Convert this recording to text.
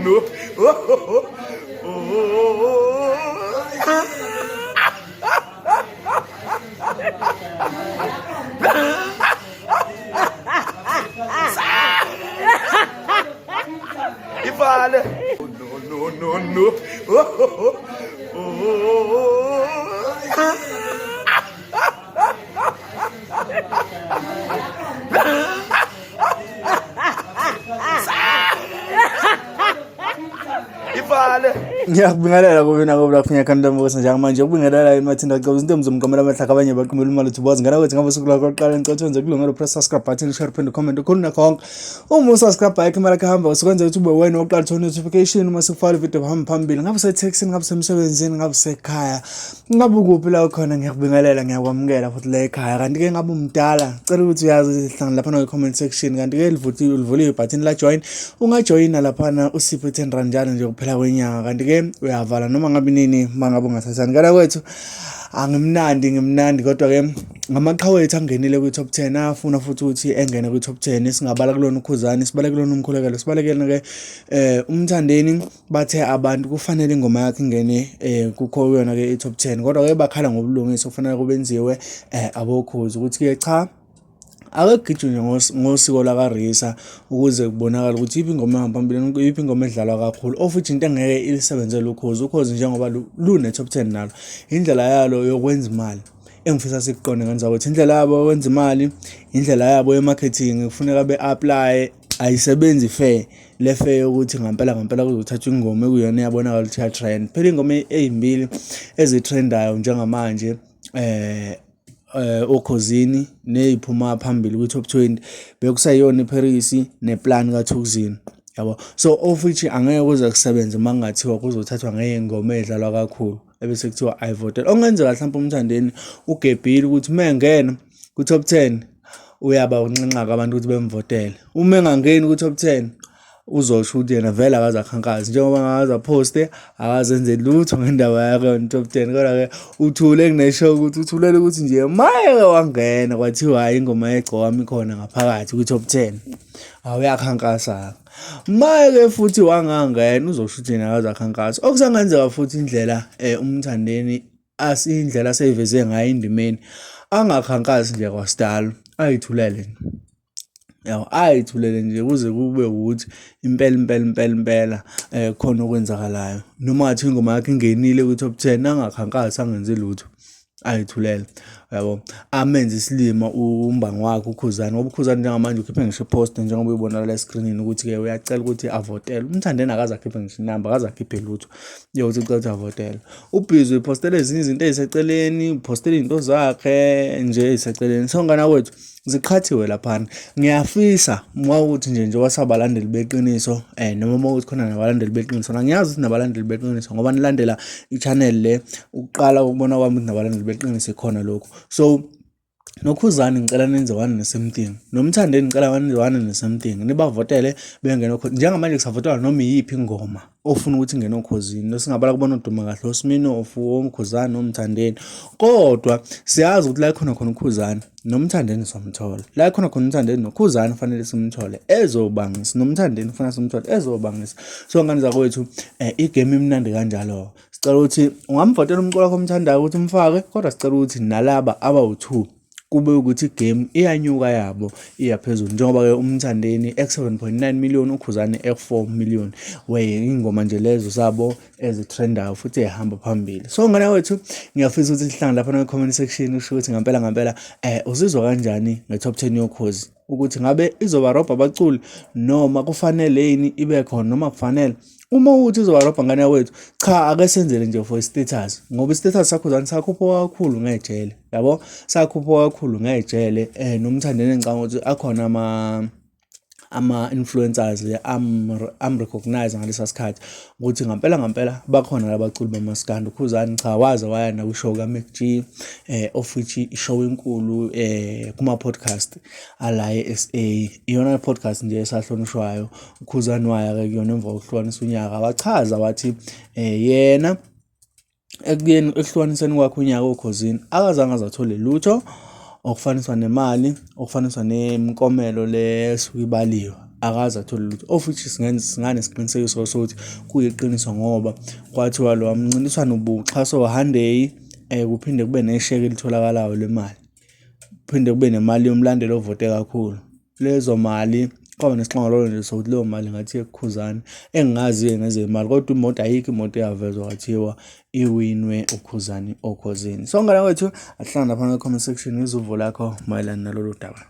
no. Ivale. No, no, no, no. Ivale. Ngiyakubingelela kubi nako lapho ngiyakhanda mbuso njengamanje ukubingelela yini mathinda cha izinto mzomqamela amahlaka abanye baqhumela imali uthi bozi ngana kwethu ngabe usuku lwakho lokuqala ngicela wenze kulungelo press subscribe button share phinde comment ukhulu nakho konke uma usubscribe ayikho imali yakho hamba usukwenza ukuthi ube wena oqala uthola notification uma sikufaka video hamba phambili ngabe usetaxini ngabe usemsebenzini ngabe usekhaya Ngabe ukuphi la ukhona ngiyakubingelela ngiyakwamukela futhi la ekhaya kanti-ke ngabe umdala cela ukuthi uyazi sihlangana laphana kwi-comment section kanti-ke livuliwe ibhathini la-join ungajoyina laphana usiphe 10 rand njalo nje kuphela kwenyanga kanti-ke uyavala noma ngabe nini uma ngabe ungathathani kana kwethu angimnandi ngimnandi kodwa-ke ngamaqhawe ethu angenile kwi-top 10 afuna futhi ukuthi engene kwi-top 10 singabala kulona ukhuzani sibale kulona umkhulekelo sibalekele-ke um umthandeni Bathe abantu kufanele ingoma yakhe ingene eh kukho kuyona ke i-top 10 kodwa ke bakhala ngobulungiswa kufanele kubenziwe eh abokhozi ukuthi ke cha ake kugijinywe ngosiko lakaRisa ukuze kubonakale ukuthi iphi ingoma ehamba phambili iphi ingoma edlalwa kakhulu of which into engeke ilisebenzele ukhozi ukhozi njengoba lune-top 10 nalo indlela yalo yokwenza imali engifisa sikuqonde ngane zakwethu indlela yabo yokwenza imali indlela yabo ye-marketing kufuneka be-aplaye ayisebenzi fair le fair yokuthi ngampela ngampela kuzothathwa ingoma ekuyona eyabonakala ukuthi iya-trend phela ingoma ey'mbili ezithrendayo njengamanje eh eh okhozini neziphuma phambili kwi-top 20 bekusayiyona iParis neplan kaThukzin yabo so of which angeke kuze kusebenze uma kungathiwa kuzothathwa ngey'ngoma ey'dlalwa kakhulu ebese kuthiwa ayivotele okungenzeka mhlawumbe umthandeni ugebhile ukuthi uma engena kwi-top 10 uyaba unxenxaka abantu ukuthi bemvotele uma engangeni kwi-top 10 uzosho ukuthi yena vele akaze akhankase njengoba ngakaze aphoste akazenze lutho ngendaba yakhe on-top 10 kodwa-ke uthule kuneshow ukuthi uthulele ukuthi nje mayeke wangena kwathiwa hhayi ingoma yegcowami ikhona ngaphakathi kwi-top 10 awuyakhankasa Maye-ke futhi wangangena uzosho ukuthi yena akaze akhankase. Okusangenzeka futhi indlela um uMthandeni indlela aseyiveze ngayo endimeni angakhankasi nje kwasidalo ayithulele nje. Yabo ayithulele nje kuze kube ukuthi impela impela impela impela um khona okwenzakalayo. Noma ngathiwa ingoma yakhe ingenile kwi-top 10 angakhankasi angenzi lutho. Ayithulele yabo amenze isilima umbangi wakhe uKhuzani ngoba uKhuzani njengamanje ukhiphe ngisho ipost njengoba uyibona la eskrinini ukuthi-ke uyacela ukuthi avotele umthandeni akaze akhiphe ngisho inamba akaze akhiphe lutho yokuthi ucela ukuthi avotele ubhizi uyiphostela ezinye izinto ey'seceleni uphostela iy'nto zakhe nje ey'seceleni so ngana kwethu ziqhathiwe laphana ngiyafisa uma ukuthi nje njengoba sabalandeli beqiniso eh noma uma ukuthi khona nabalandeli beqiniso na ngiyazi ukuthi nabalandeli beqiniso ngoba nilandela i-channel le ukuqala ukubona kwami ukuthi nabalandeli beqiniso ikhona lokhu so nokhuzani ngicela nenze one ne-same thing nomthandeni ngicela nenze one ne-same thing nibavotele bengene njengamanje kusavotelwa noma iyiphi ingoma ofuna ukuthi ingene okhozini lesingabala kubona oduma kahle oSminoff omkhuzani omthandeni kodwa siyazi ukuthi la khona khona ukhuzani nomthandeni somthola la khona khona umthandeni nokhuzani fanele simthole ezobangisa nomthandeni ufuna simthole ezobangisa so ngane zakwethu eh, igame imnandi kanjalo sicela ukuthi ungamvotela umculo wakho omthandayo ukuthi umfake kodwa sicela ukuthi nalaba abawu-two kube ukuthi igame iyanyuka yabo iya phezulu njengoba-ke umthandeni eku-7.9 million ukhuzane eku-4 million we ingoma nje lezo zabo ezitrendayo futhi ehamba phambili so ngane wethu ngiyafisa ukuthi sihlangane lapha kwi-comment section usho ukuthi ngampela ngampela um uzizwa kanjani nge-top 10 yokhozi ukuthi ngabe izobarobha abaculi noma kufanele yini ibe khona noma kufanele uma ukuthi izobarobha ngane wethu cha ake senzele nje for status ngoba istatus sakho zani sakhuphuka kakhulu ngejele yabo sakhuphuka kakhulu ngejele eh nomthandeni ngicabanga ukuthi akhona ama ama-influencers am-recognize ngalesa sikhathi ukuthi ngampela ngampela bakhona labaculi bamaskandi ukhuzani cha waze waya nakwishow kaMac G eh of which ishow enkulu eh kuma podcast ala e-SA iyona podcast nje esahlonishwayo ukhuzani waya ke kuyona emva kokuhlukanisa unyaka wachaza wathi eh yena ekuyeni ekuhlukaniseni kwakhe unyaka okhozini akazange azathole lutho okufaniswa nemali okufaniswa nemiklomelo le esuke ibaliwe. Akaze athole lutho, of which singanesiqinisekiso sokuthi kuyiqiniso ngoba kwathiwa lowa mncintiswano ubuxhaswa uHyundai, kuphinde kube nesheke elitholakalayo lemali, kuphinde kube nemali yomlandeli ovote kakhulu. Lezo mali kwaba nesixongololo nje sokuthi leyo mali ngathi ekuKhuzani, engingazi-ke ngezemali kodwa imoto ayikho imoto eyavezwa kwathiwa iwinwe uKhuzani oKhozini. So ngane kwethu, asihlangane laphana kwi-comment section ngizwe uvo lakho mayelana nalolu daba.